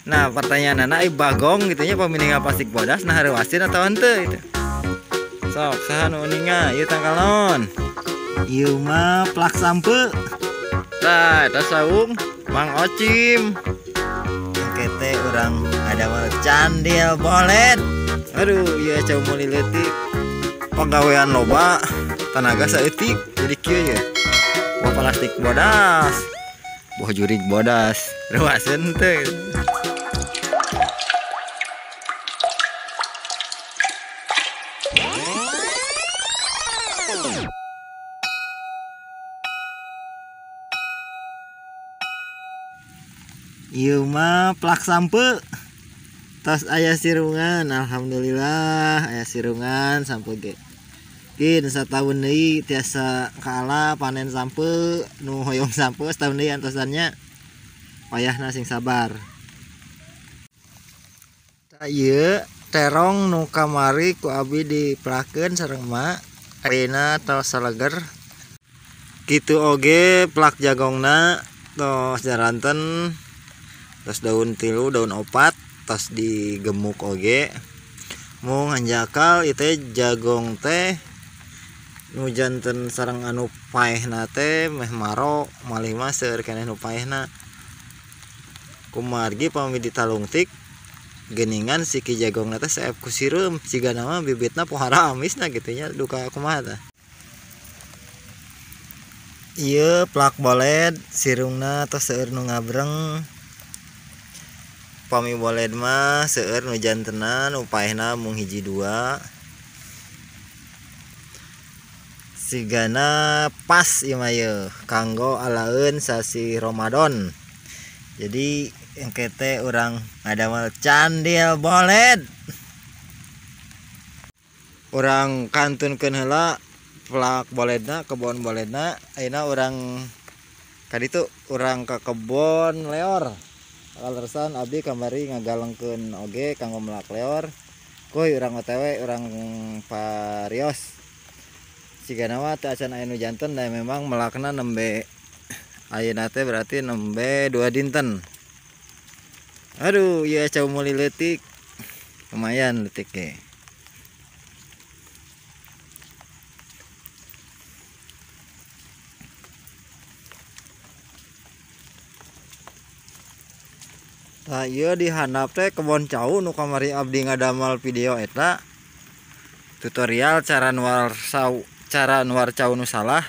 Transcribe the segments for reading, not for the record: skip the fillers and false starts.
Nah pertanyaan anak bagong gitu nya pami ningal plastik bodas nah reuaseun atau henteu gitu. Sok saha nu uninga ieu tangkal naon? Ieu mah plak sampe. Tah eta saung Mang Ocim. Engke teh urang ngadamel candil boled. Aduh ieu cau meuli leutik. Pagawean loba, tanaga saeutik jadi kieu ye. Buah plastik bodas. Buah jurig bodas. Reuaseun teu. Ieu mah plak sampe. Tos aya sirungan, alhamdulillah aya sirungan sampe ge. Kin sataun deui tiasa kaala panen sampe, nu hoyong sampe sataun deui antosannya. Payahna sing sabar. Tah ieu terong nu kamari ku abi diplakeun sareng emak, ayeuna tos saleger. Kitu oge plak jagongna tos jaranten. Tos daun 3, daun 4, tos digemuk oge. Mung hanjakal ieu teh jagong teh nu janten sareng anu paehna teh meh maro malih mah seueur keneh nu paehna. Kumargi pami ditalungtik geuningan siki jagongna teh saep ku sireum cigana mah bibitna pohara amisna kitu nya duka kumaha tah. Ieu plak boled sirungna tos seueur nu ngabreng. Pami boled mah seueur nu jantenan nu paehna mung 1 2. Sigana pas ieu mah yeuh kanggo alaeun sasi Ramadan. Jadi engke teh urang ngadamel candil boled. Urang kantunkeun heula plak boledna, kebon boledna. Ayeuna urang ka ditu, urang ka kebon leor. Kaleresan abdi kamari ngagalengkeun oge kanggo melak leor. Kuy urang OTW urang parios. Sigana mah teu acan aya nu janten da memang melakna nembe ayeuna teh berarti nembe 2 dinten. Aduh ieu cau meuli leutik. Lumayan leutik ge. Tah ieu di handap teh kebon cau nu kamari abdi ngadamel video eta tutorial cara nuar sau, cara nuar cau nu salah.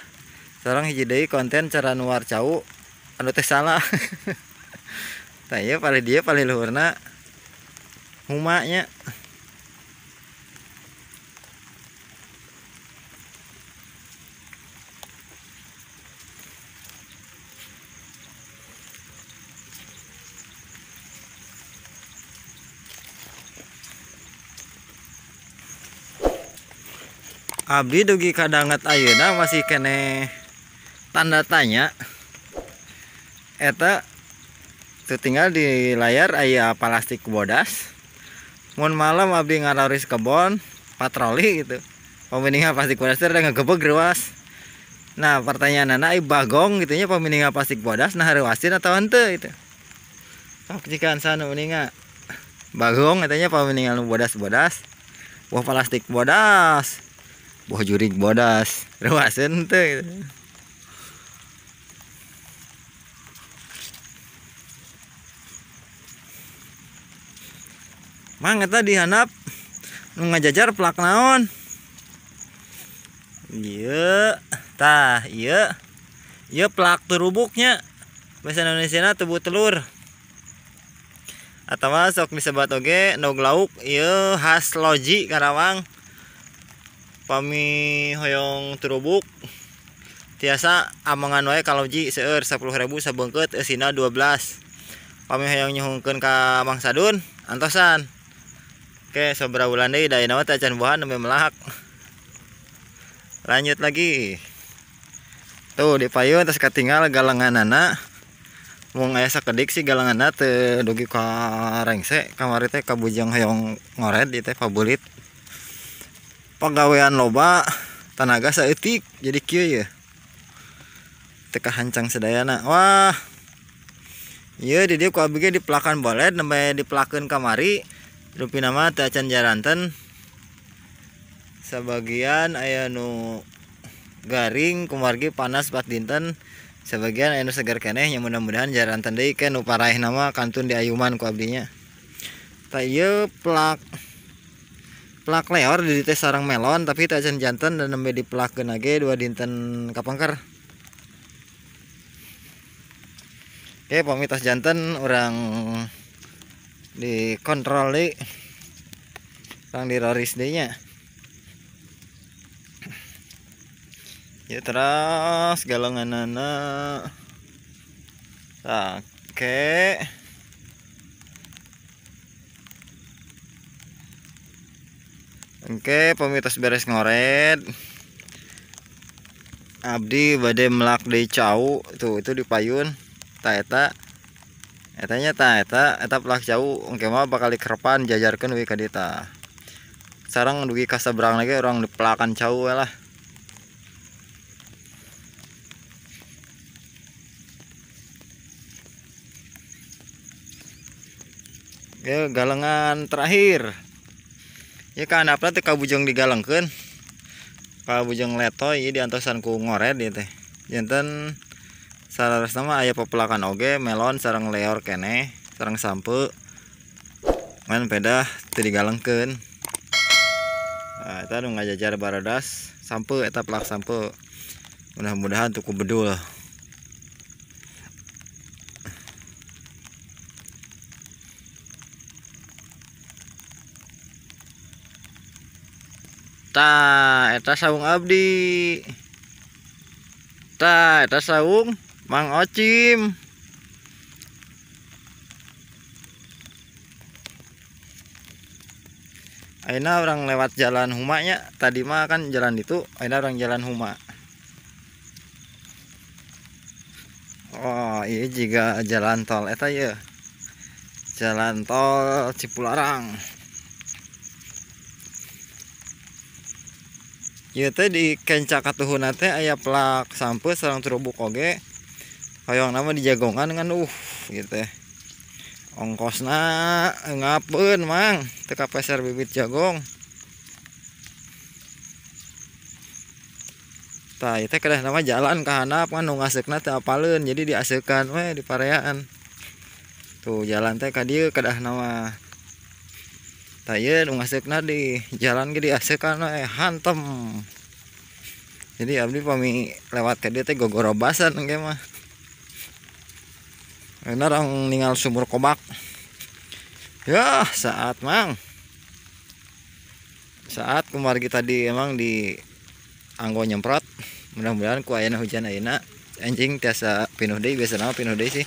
Sareng hiji deui konten cara nuar cau anu teh salah. Tah ieu palih dieu palih luhurna huma nya. Abdi dugi kadanget ayeuna masih keneh tanda tanya. Eta teu tinggal di layar aya plastik bodas. Mun malam abdi ngararis kebon patroli gitu. Pami ningal plastik bodas teh rada ngagebeg reuas. Nah pertanyaanana bagong gitu nya pami ningal plastik bodas nah reuaseun atawa henteu gitu. Sok jikan saha nu uninga. Bagong eta nya pami ningal nu bodas-bodas. Buah plastik bodas. Buah jurig bodas, reuaseun teu gitu. Mang eta dihandap nu ngajajar plak naon? Ieu tah ieu. Ieu plak terubuknya. Bahasa Indonesiana tebu telur. Atawa sok disebat oge endog lauk ieu khas Loji Karawang. Pami hoyong terubuk tiasa amangan wae ka Loji seueur 10.000 sabeungkeut eusina 12. Pami hoyong nyuhungkeun ka Mang Sadun antosan. Oke, sabaraha bulan deui da ayeuna mah teh acan buahan nembe melak. Lanjut lagi. Tuh di payun tos katinggal galenganana. Mung aya sakedik sih galenganna teu dugi ka rengse kamari teh kabujang hoyong ngored ieu teh pabulit. Pagawean loba, tanaga saeutik jadi kieu ye. Teu kahancang sadayana. Wah. Ieu di dieu ku abdi ge dipelakan boled nembe dipelakeun kamari. Rupina mah teu acan jaranten. Sabagian aya nu garing kumargi panas 4 dinten. Sebagian aya nu segar keneh nya, mudah-mudahan jaranten deui ke nu paraehna mah kantun diayuman ku abdinya. Tah ieu plak plak leor di teh sarang melon tapi teu acan janten dan nembe dipelakeun ge 2 dinten kapangker. Oke, pami tos janten urang dikontrol deui. Urang diroris deui nya. Ya terus galenganana. Tah, oke. Oke, pami tos beres ngoret. Abdi bade melak deui cau, tuh itu di payun. Ta eta. Etanya ta eta, eta pelak cau engke mah bakal dikerepan jajarkeun we ka dieu tah. Sareng dugi ka sabrang lagi urang dipelakan cau we lah. Ya galengan terakhir. Ya ka handapna teh kabujeng digalengkeun. Kabujeng letoy ieu diantosan ku ngored ieu teh. Janten saleresna mah aya pepelakan oge melon sareng leor keneh, sareng sampeu. Ngan pedah teu digalengkeun. Nah, eta nu ngajajar baradas sampeu eta pelak sampeu. Mudah-mudahan tuku bedul. Tah, eta saung abdi. Tah, eta saung Mang Ocim. Ayeuna urang lewat jalan Huma nya. Tadi mah kan jalan itu, ayeuna urang jalan Huma. Oh, iya juga jalan tol eta ye. Jalan tol Cipularang. Ieu teh di kenca katuhuna teh aya plak sampeu sareng terubuk oge. Hoyongna mah dijagongan ngan gitu teh. Ongkosna ngapeun Mang, teu kapeser bibit jagong. Tah ieu teh kedah nama jalan ka handap kan nu ngaseukna teu apaleun, jadi diaseukan we di pareaan. Tuh jalan teh ka dieu kedah nama. Tah ieu nu ngaseukna di jalan ge diaseukan we hantem. Jadi abdi pami lewat ka dieu teh gogorobasan engke mah. Ayeuna urang ningal sumur kobak. Yah, saat Mang. Saat kumargi tadi emang di anggo nyemprot. Mudah-mudahan ku ayana hujan ayeuna anjing tiasa pinuh deui, biasana mah pinuh deui sih.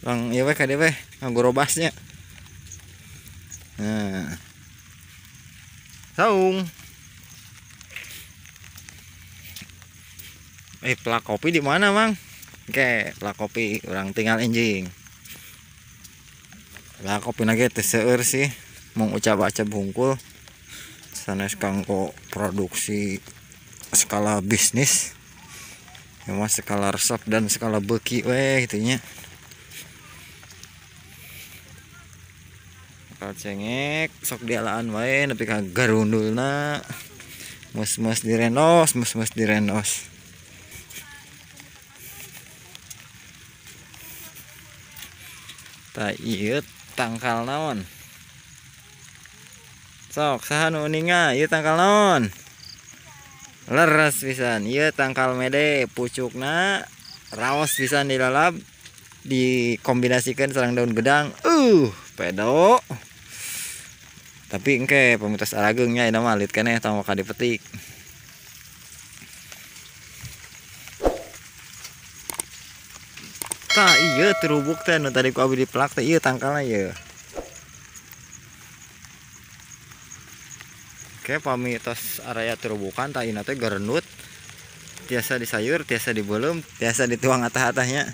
Lang ieu we ka dieu we ngagorobasnya. Nah. Saung. Plak kopi di mana, Mang? Oke, plak kopi urang tinggal enjing. Plak kopi na ge teu seueur sih, mung ucap-acap hungkul. Sanes kanggo produksi skala bisnis. Ya mah skala resep dan skala beuki we kitu nya. Cengek sok dialaan wae nepi ka garundulna. Mus-mus direnos, mus-mus direnos. Tah ieu tangkal naon? Sok saha nu uninga ieu tangkal naon? Leres pisan ieu tangkal mede, pucukna raos pisan dilalap, dikombinasikan sareng daun gedang. Pedo. Tapi engke pamitas arageung nya ayeuna mah alit keneh tong waka dipetik. Tah ieu terubuk teh nu tadi ku abdi dipelak teh ieu tangkalna ieu. Oke, pami tos area terubukan tah ieu teh garendut. Tiasa disayur, tiasa dibeuleum, tiasa dituang atah-atahnya.